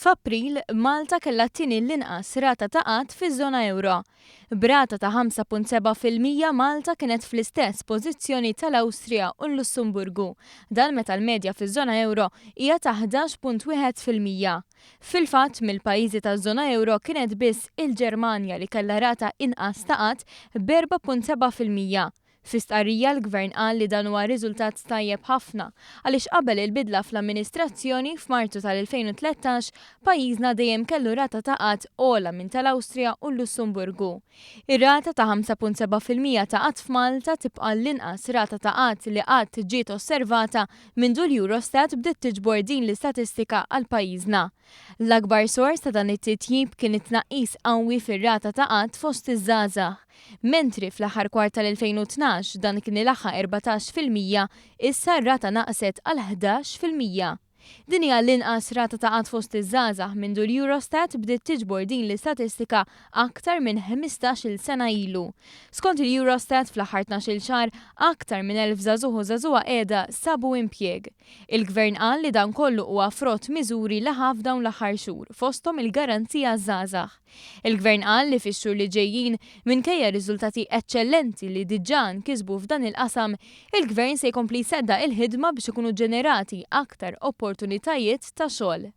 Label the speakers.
Speaker 1: F'April, Malta kellha t-tieni l-inqas rata ta' qgħad fiż-żona ewro. B'rata ta' 5.7% Malta kienet fl-istess pożizzjoni tal-Awstrija u l-Lussemburgu. Dan meta l-medja fiż-żona ewro hija ta' 11.1%. Fil-fatt, mill-pajjiżi taż-żona ewro kienet biss il-Ġermanja li kellha rata inqas ta' qgħad b'4.7%. Fi stqarrija l-Gvern qal li dan huwa riżultat tajjeb ħafna għaliex qabel il-bidla fl-amministrazzjoni f'Marzu tal-2013 pajjiżna dejjem kellu rata ta' qgħad ogħla minn tal-Awstrija u l-Lussemburgu. Ir-rata ta' 5.7% ta' qgħad f'Malta tibqa' l-inqas rata ta' qgħad li qatt ġiet osservata mindu l-Eurostat bdiet tiġbor din l-istatistika għal pajjiżna. L-akbar sors ta' dan it-titjib kien it-tnaqqis qawwi fir-rata ta' qgħad fost iż-żgħażagħ. Mentri fl-aħħar kwart tal-2012 dan kien ilaħħaq 14%, issa r-rata naqset għal 11%. Din hija l-inqas rata ta' qgħad fost iż-żgħażagħ mindu l-Eurostat bdiet tiġbor din l-istatistika aktar minn 15-il sena ilu. Skont il-Eurostat fl-aħħar 12-il xahar aktar minn 1,000 żagħżugħ u żagħżugħa qiegħda sabu impjieg. Il-Gvern qal li dan kollu huwa frott miżuri li ħa f'dawn l-aħħar xhur, fosthom il-Garanzija għaż-Żgħażagħ. Il-Gvern qal li fix-xhur li ġejjin, minkejja r-riżultati eċċellenti li diġà nkisbu f'dan il-qasam, il-Gvern se jkompli jseddaq il-ħidma biex ikunu ġenerati aktar opportunitajiet ta' xogħol.